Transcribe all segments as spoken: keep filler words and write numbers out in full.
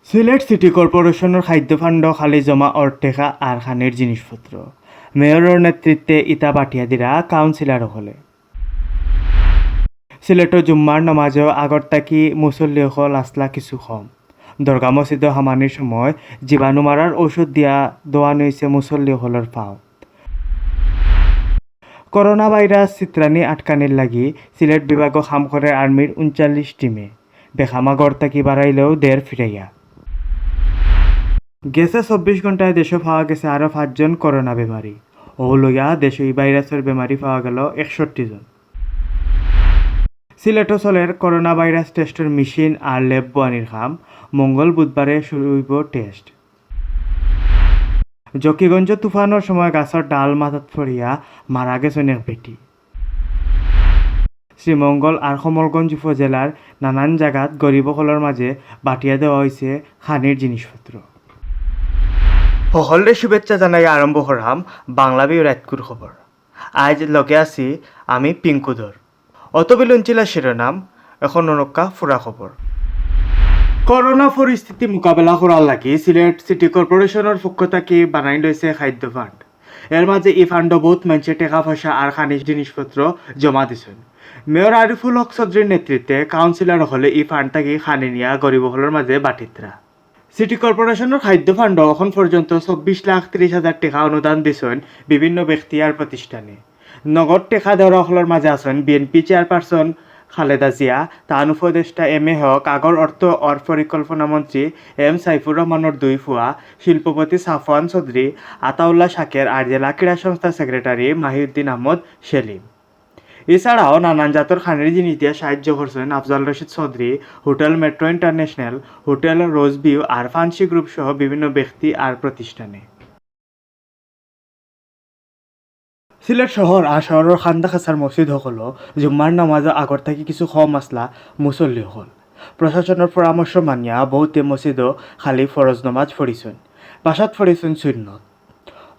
সিলেট সিটি কর্পোরেশনর খাদ্য ফান্ডো খালি জমা অর টেকা আর খানির জিনিসপত্র। মেয়রর নেতৃত্বে ইতা বাটিয়া দিরা কাউন্সিলর অকলে। সিলেটো জুম্মার নমাজো আগর থাকি মুসল্লি অকল আছলা কিছু কম। দরগা মসজিদো হামানির সময় জীবাণু মারার ঔষধ দিয়া দোয়ানি অইছে মুসল্লি অকলর পাও। করোনা ভাইরাস ছিতরানি আটকানির লাগি সিলেট বিভাগো কাম করের আর্মির ঊনচল্লিশ টিমে। বেখামা ঘর থাকি বারাইলেও দের ফিরাইয়া। গেছে চব্বিশ ঘন্টায় দেশো পাওয়া গেছে আরো পাঁচজন করোনা বেমারি। অউ লইয়া দেশো ই ভাইরাসর বেমারি পাওয়া গেল একষট্টি জন। সিলেটো চলের করোনা ভাইরাস টেস্টর মেশিন আর ল্যাব বওয়ানির কাম। মঙ্গল বুধবারে শুরু অইবো টেস্ট। জকিগঞ্জ তুফানর সময় গাছর ডাল মাথাত পড়িয়া মারা গেছইন এক বেটি। শ্রীমঙ্গল আর কমলগঞ্জ উপজেলার নানান জাগাত গরিব অকলর মাঝে বাটিয়া দেওয়া অইছে খানির জিনিসপত্র। হকলরে শুভেচ্ছা জানাই আরম্ভ করাম বাংলা ভিউ রাইতকুর খবর। আইজ লগে আছি আমি পিঙ্কু ধর। অতবিল উনছিলা শিরোনাম, এখন অনক্কা ফুরা খবর। করোনা পরিস্থিতি মোকাবেলা করার লাগি সিলেট সিটি কর্পোরেশনর পক্ষ থাকি বানাইল অইছে খাদ্য ফান্ড। এর মাঝে ই ফান্ডো বউত মানষে টেকা পয়সা আর খানি জিনিসপত্র জমা দিছইন। মেয়র আরিফুল হক চৌধুরীর নেতৃত্বে কাউন্সিলর অকলে ই ফান্ড থাকি খানি নিয়া গরিব অকলর মাঝে বাটিত্রা। সিটি কর্পোরেশনর খাদ্য ফান্ডো এখন পর্যন্ত চব্বিশ লাখ ত্রিশ হাজার টেকা অনুদান দিছইন বিভিন্ন ব্যক্তি আর প্রতিষ্ঠানে। নগদ টেকা দেওরা অকলর মাঝে আছইন বিএনপি চেয়ারপারসন খালেদা জিয়া, তান উপদেষ্টা এম এ হক, আগর অর্থ অর পরিকল্পনা মন্ত্রী এম সাইফুর রহমানর দুই ফুয়া, শিল্পপতি সাফওয়ান চৌধুরী, আতাউল্লাহ শাকের আর জেলা ক্রীড়া সংস্থার সেক্রেটারি মাহিউদ্দিন আহমদ সেলিম। এছাড়াও নানান জাতর খানির জিনিস দিয়া সাহায্য করছইন Afzal Rashid Chowdhury, hotel metro international, hotel rose view আর ফান্সি গ্রুপ সহ বিভিন্ন ব্যক্তি আর প্রতিষ্ঠানে। সিলেট শহর আর শহরর কান্দা কাছার মসজিদ অকলো জুম্মার নামাজো আগর থাকি কিছু কম আছলা মুসল্লি অকল। প্রশাসনর পরামর্শ মানিয়া বউতে মসজিদো খালি ফরজ নামাজ পড়িছইন, বাসাত পড়িছইন সুন্নত।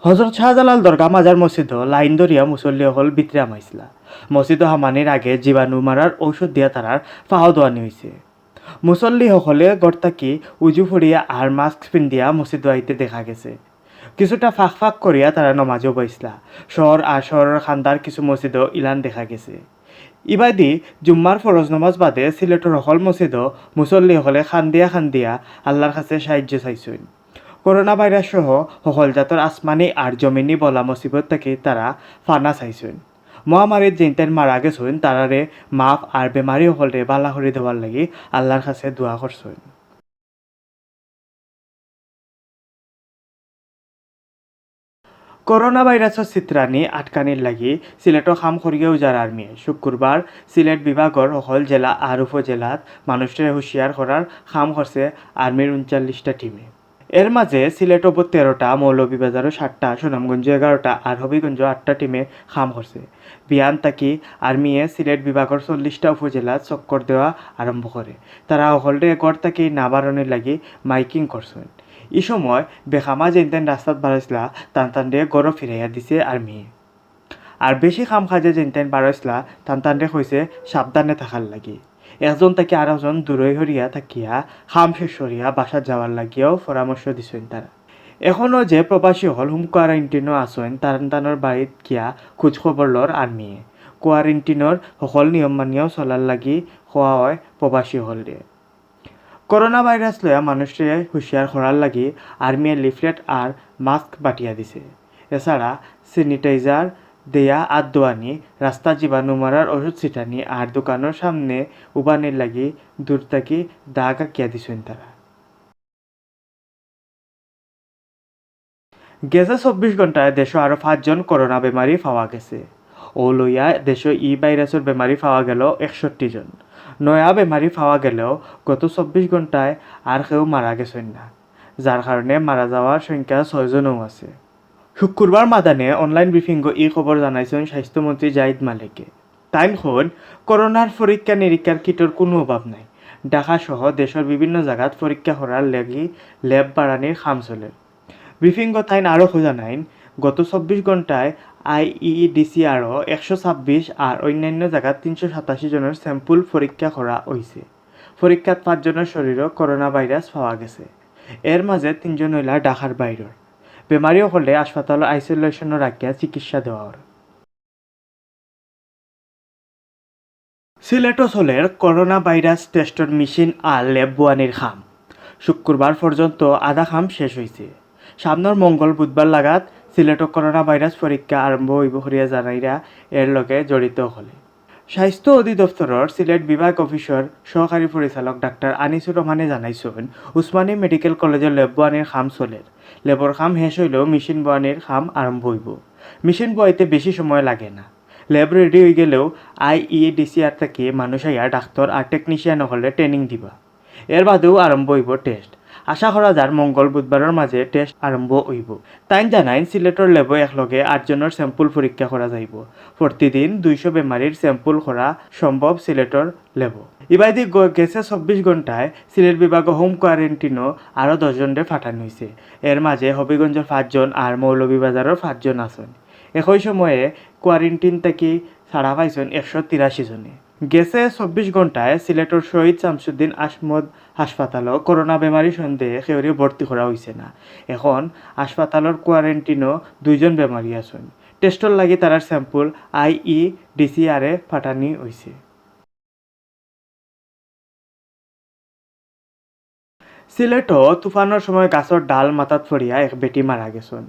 হজরত শাহজালাল দরগা মাজার মসজিদো লাইন ধরিয়া মুসল্লি অকল ভিতরে হামাইছলা। মসজিদো হামানির আগে জীবাণু মারার ঔষধ দিয়া তারার পাও দোয়ানি অইছে। মুসল্লি অকলে ঘর থাকি উজু পড়িয়া আর মাস্ক পিন্দিয়া মসজিদো আইতে দেখা গেছে। কিছুটা ফাঁক ফাঁক করিয়া তারা নমাজো বইছলা। শহর আর শহরর কান্দার কিছু মসজিদো ইলান দেখা গেছে। ইবাদি জুম্মার ফরজ নমাজ বাদে সিলেটর হকল মসজিদো মুসল্লি অকলে কান্দিয়া কান্দিয়া আল্লার কাছে সাহায্য চাইছইন। করোনা ভাইরাস সহ হকল জাতর আসমানি আর জমিনি বলা মুসিবত থাকি তারা ফানা চাইছইন। মহামারীত যেইনতাইন মারা গেছইন, তারারে মাফ আর বেমারি অকলরে বালা করি দেওয়ার লাগি আল্লার কাছে দোয়া করছইন। করোনা ভাইরাসর ছিতরানি আটকানির লাগি সিলেটো কাম করিয়া যার আর্মিয়ে শুক্রবার সিলেট বিভাগর হকল জেলা আর উপজেলাত মানুষরে হুঁশিয়ার করার কাম করছে আর্মির ঊনচল্লিশটা টিমে। এর মাঝে সিলেটো তেরোটা, মৌলভীবাজারো সাতটা, সুনামগঞ্জো এগারোটা আর হবিগঞ্জো আটটা টিমে কাম করছে। বিয়ান থাকি আর্মিয়ে সিলেট বিভাগর চল্লিশটা উপজেলাত চক্কর দেওয়া আরম্ভ করে। তারা হকলরে ঘর থাকি না বারনির লাগি মাইকিং করছইন। ই সময় বেখামা যেইনতাইন রাস্তাত বারইছলা, তান তানরে ঘরো ফিরাইয়া দিছে আর্মিয়ে। আর বেশি কাম কাজে যেইনতাইন বারইছলা, তান তানরে কইছে সাবধানে থাকার লাগি। একজন থাকি আরকজন দূরই হরিয়া থাকিয়া কাম শেষ করিয়া বাসাত যাওয়ার লাগিও পরামর্শ দিছইন তারা। এখনো যে প্রবাসী হকল হোম কোয়ারেন্টিনো আছইন, তান তানর বাড়িত গিয়া খোঁজ খবর লর আর্মিয়ে। কোয়ারেন্টিনর হকল নিয়ম মানিয়াও চলার লাগি কওয়া অয় প্রবাসী হকলরে। করোনা ভাইরাস লইয়া মানুষরে হুঁশিয়ার করার লাগি আর্মিয়ে লিফলেট আর মাস্ক বাটিয়া দিছে। এছাড়া স্যানিটাইজার দেয়া আত ধোয়ানি, রাস্তা জীবাণু মারার ওষুধ ছিটানি আর দোকানর সামনে উবানির লাগি দূর থাকি দাগ আঁকিয়া দিছইন তারা। গেছে চব্বিশ ঘন্টায় দেশো আরো পাঁচজন করোনা বেমারি পাওয়া গেছে। অউ লইয়া দেশো ই ভাইরাসর বেমারি পাওয়া গেল একষট্টি জন। নয়া বেমারি পাওয়া গেলেও গত চব্বিশ ঘন্টায় আর কেউ মারা গেছইন না, যার কারণে মারা যাওয়ার সংখ্যা ছয়জনও আছে। শুক্রবার মাদানে অনলাইন ব্রিফিংও ই খবর জানাইছইন স্বাস্থ্যমন্ত্রী জাহিদ মালিকে। তাইন কইন, করোনার পরীক্ষা নিরীক্ষার কিটর কুনু অভাব নাই। ঢাকা সহ দেশর বিভিন্ন জাগাত পরীক্ষা করার লাগি ল্যাব বাড়ানির কাম চলের। ব্রিফিংও তাইন আরো জানাইন, গত চব্বিশ ঘন্টায় আইইডিসিআরও একশো ছাব্বিশ আর অন্যান্য জাগাত তিনশো সাতাশি জনর স্যাম্পল পরীক্ষা করা অইছে। পরীক্ষাত পাঁচজনর শরীরও করোনা ভাইরাস পাওয়া গেছে। এর মাঝে তিনজন অইলা ঢাকার বাইরর। বেমারি অকলরে হাসপাতালো আইসোলেশনো রাখিয়া চিকিৎসা দেওয়া অর। সিলেটো চলের করোনা ভাইরাস টেস্টর মেশিন আর ল্যাব বওয়ানির কাম। শুক্রবার পর্যন্ত আধা কাম শেষ অইছে। সামনর মঙ্গল বুধবার লাগাত সিলেটো করোনা ভাইরাস পরীক্ষা আরম্ভ অইবো করিয়া জানাইরা এর লগে জড়িত অকলে। স্বাস্থ্য অধিদপ্তরর সিলেট বিভাগ অফিসর সহকারী পরিচালক ডাক্তার আনিসুর রহমানে জানাইছইন, উসমানী মেডিকেল কলেজর ল্যাব বওয়ানির কাম চলের। ল্যাবর কাম শেষ অইলেও মেশিন বওয়ানির কাম আরম্ভ অইবো। মেশিন বওয়াইতে বেশি সময় লাগে না। ল্যাব রেডি অইগেলেও আইইডিসিআর থাকি মানুষ আইয়া ডাক্তার আর টেকনিশিয়ান অকলরে ট্রেনিং দিবা। এর বাদেউ আরম্ভ অইবো টেস্ট। আশা করা যার মঙ্গল বুধবারর মাঝে টেস্ট আরম্ভ অইবো। তাইন জানাইন, সিলেটর ল্যাবো একলগে আটজনর স্যাম্পল পরীক্ষা করা যাইবো। প্রতিদিন দুইশো বেমারির স্যাম্পল করা সম্ভব সিলেটর ল্যাবো। ইবাদি গ-, গেছে চব্বিশ ঘন্টায় সিলেট বিভাগো হোম কোয়ারেন্টিনো আরও দশজনরে পাঠানি অইছে। এর মাঝে হবিগঞ্জর পাঁচজন আর মৌলভীবাজারর পাঁচজন আছইন। একই সময়ে কোয়ারেন্টিন থাকি ছাড়া পাইছইন একশো তিরাশি জনে। গেছে চব্বিশ ঘন্টায় সিলেটর শহীদ শামসুদ্দিন আহমদ হাসপাতালো করোনা বেমারি সন্দেহে কেউরে ভর্তি করা অইছে না। এখন হাসপাতালর কোয়ারেন্টিনো দুইজন বেমারি আছইন। টেস্টর লাগি তারার স্যাম্পল আইইডিসিআরে পাঠানি অইছে। সিলেটো তুফানর সময় গাছর ডাল মাথাত পড়িয়া এক বেটি মারা গেছইন।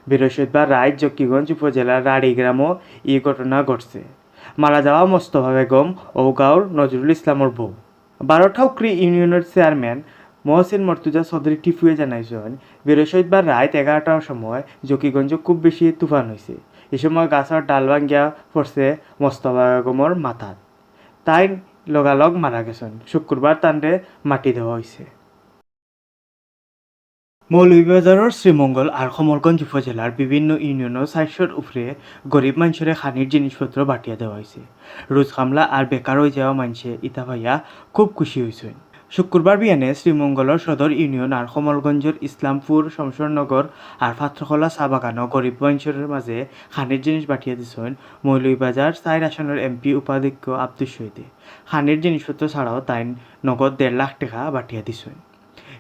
বৃহস্পতিবার রাইত জকিগঞ্জ উপজেলার রাড়ি গ্রামো ই ঘটনা ঘটছে। মারা যাওয়া মোস্তফা বেগম ঔগাঁওর নজরুল ইসলামর বউ। বারোটা উকরি ইউনিয়নর চেয়ারম্যান মহসিন মর্তুজা চৌধুরী টিপুয়ে জানাইছইন, বৃহস্পতিবার রাইত এগারোটার সময় জকিগঞ্জো খুব বেশি তুফান অইছে। ই সময় গাছর ডাল ভাঙ্গিয়া পড়ছে মোস্তফা বেগমর মাথাত। তাইন লগালগ মারা গেছইন। শুক্রবার তানরে মাটি দেওয়া অইছে। মৌলভীবাজারর শ্রীমঙ্গল আর কমলগঞ্জ উপজেলার বিভিন্ন ইউনিয়নো চাইরশোর উপরে গরিব মানষরে খানির জিনিসপত্র বাটিয়া দেওয়া অইছে। রুজ কামলা আর বেকার অইযাওয়া মানষে ইতা পাইয়া খুব খুশি অইছইন। শুক্রবার বিয়ানে শ্রীমঙ্গলর সদর ইউনিয়ন আর কমলগঞ্জর ইসলামপুর, শমশেরনগর আর পাত্রকলা চা বাগানো গরিব মানষর মাঝে খানির জিনিস বাটিয়া দিছইন মৌলভীবাজার চাইর আসনর এমপি উপাধ্যক্ষ আব্দুস শহীদে। খানির জিনিসপত্র ছাড়াও তাইন নগদ দেড় লাখ টেকা বাটিয়া দিছইন।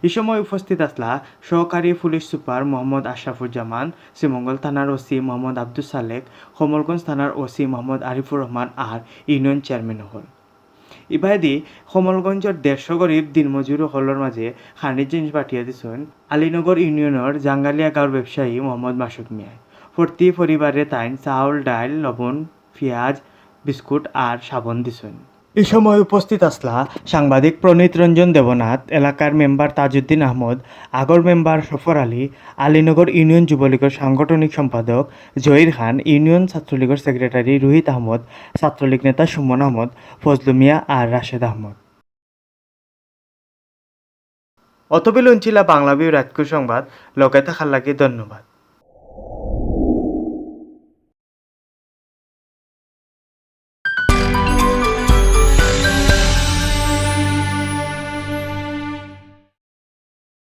ই সময় উপস্থিত আছলা সহকারী পুলিশ সুপার মোহাম্মদ আশরাফুজ্জামান, শ্রীমঙ্গল থানার ওসি মোহাম্মদ আব্দুস সালেক, কমলগঞ্জ থানার ওসি মোহাম্মদ আরিফুর রহমান আর ইউনিয়ন চেয়ারম্যান অকল। ইবাদি কমলগঞ্জর দেড়শো গরিব দিনমজুর অকলর মাঝে খানির জিনিস বাটিয়া দিছইন আলীনগর ইউনিয়নর জাঙ্গালিয়া গাঁওর ব্যবসায়ী মোহাম্মদ মাসুক মিয়ায়। প্রতি পরিবারে তাইন চাউল, ডাইল, লবণ, পিয়াজ, বিস্কুট আর সাবন দিছইন। ই সময় উপস্থিত আছলা সাংবাদিক প্রণীত রঞ্জন দেবনাথ, এলাকার মেম্বার তাজউদ্দিন আহমদ, আগর মেম্বার সফর আলী, আলীনগর ইউনিয়ন যুবলীগর সাংগঠনিক সম্পাদক জহির খান, ইউনিয়ন ছাত্রলীগর সেক্রেটারি রোহিত আহমদ, ছাত্রলীগ নেতা সুমন আহমদ, ফজলু মিয়া আর রাশেদ আহমদ। অতবিল উনছিলা বাংলা ভিউ রাইতকুর সংবাদ, লগে থাকার লাগি ধন্যবাদ।